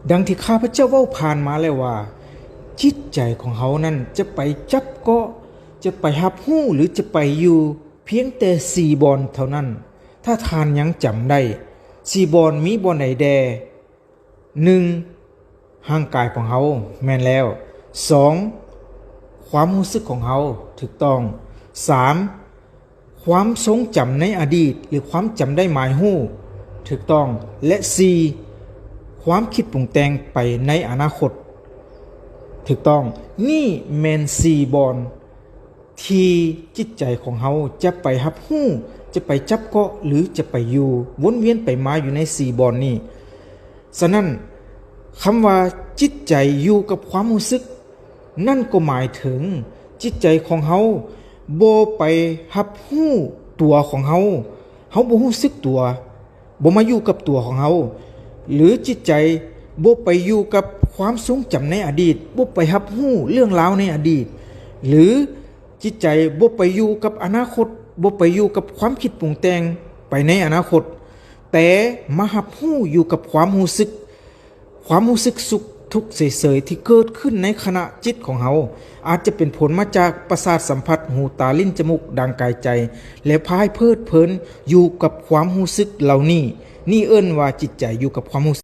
ດັ່ງທີ່ຂ້າພະເຈົ້າເວົ້າຜ່ານມາແລ້ວວ່າ ຈິດໃຈຂອງເຮົານັ້ນຈະໄປຈັບເກາະ, ຈະໄປຮັບຮູ້ ຫຼື ຈະໄປຢູ່ພຽງແຕ່ສີ່ບ່ອນເທົ່ານັ້ນ. ຖ້າທ່ານຍັງຈຳໄດ້, ສີ່ບ່ອນມີບ່ອນໃດແດ່? ໜຶ່ງ ຮ່າງກາຍຂອງເຮົາ, ແມ່ນແລ້ວ. ສອງ ຄວາມຮູ້ສຶກຂອງເຮົາ, ຖືກຕ້ອງ. ສາມ ຄວາມຊົງຈຳໃນອະດີດ ຫຼື ຄວາມຈຳໄດ້ໝາຍຮູ້, ຖືກຕ້ອງ. ແລະ ສີ່ ຄວາມຄິດປຸງແຕ່ງໄປໃນອະນາຄົດ, ຖືກຕ້ອງ. ນີ້ແມ່ນສີ່ບ່ອນທີ່ຈິດໃຈຂອງເຮົາຈະໄປຮັບຮູ້, ຈະໄປຈັບເກາະ ຫຼື ຈະໄປຢູ່, ວົນວຽນໄປມາຢູ່ໃນສີ່ບ່ອນນີ້. ສະນັ້ນ, ຄຳວ່າຈິດໃຈຢູ່ກັບຄວາມຮູ້ສຶກ, ນັ້ນກໍໝາຍເຖິງຈິດໃຈຂອງເຮົາບໍ່ໄປຮັບຮູ້ຕົວຂອງເຮົາ, ເຮົາບໍ່ຮູ້ສຶກຕົວ, ບໍ່ມາຢູ່ກັບຕົວຂອງເຮົາ, ຫຼື ຈິດໃຈບໍ່ໄປຢູ່ກັບຄວາມຊົງຈຳໃນອະດີດ, ບໍ່ໄປຮັບຮູ້ເລື່ອງລາວໃນອະດີດ, ຫຼື ຈິດໃຈບໍ່ໄປຢູ່ກັບອະນາຄົດ, ບໍ່ໄປຢູ່ກັບຄວາມຄິດປຸງແຕ່ງໄປໃນອະນາຄົດ, ແຕ່ມາຮັບຮູ້ຢູ່ກັບຄວາມຮູ້ສຶກ, ຄວາມຮູ້ສຶກສຸກທຸກເສຍໆທີ່ເກີດຂຶ້ນໃນຂະນະຈິດຂອງເຮົາ, ອາດຈະເປັນຜົນມາຈາກປະສາດສຳຜັດຫູ, ຕາ, ລີ້ນ, ຈະມູກ, ດັ່ງ, ກາຍ, ໃຈ ແລະ ພາໃຫ້ເພີດເພີນຢູ່ກັບຄວາມຮູ້ສຶກເຫຼົ່ານີ້. ນີ້ເອີ້ນວ່າຈິດໃຈຢູ່ກັບຄວາມຮູ້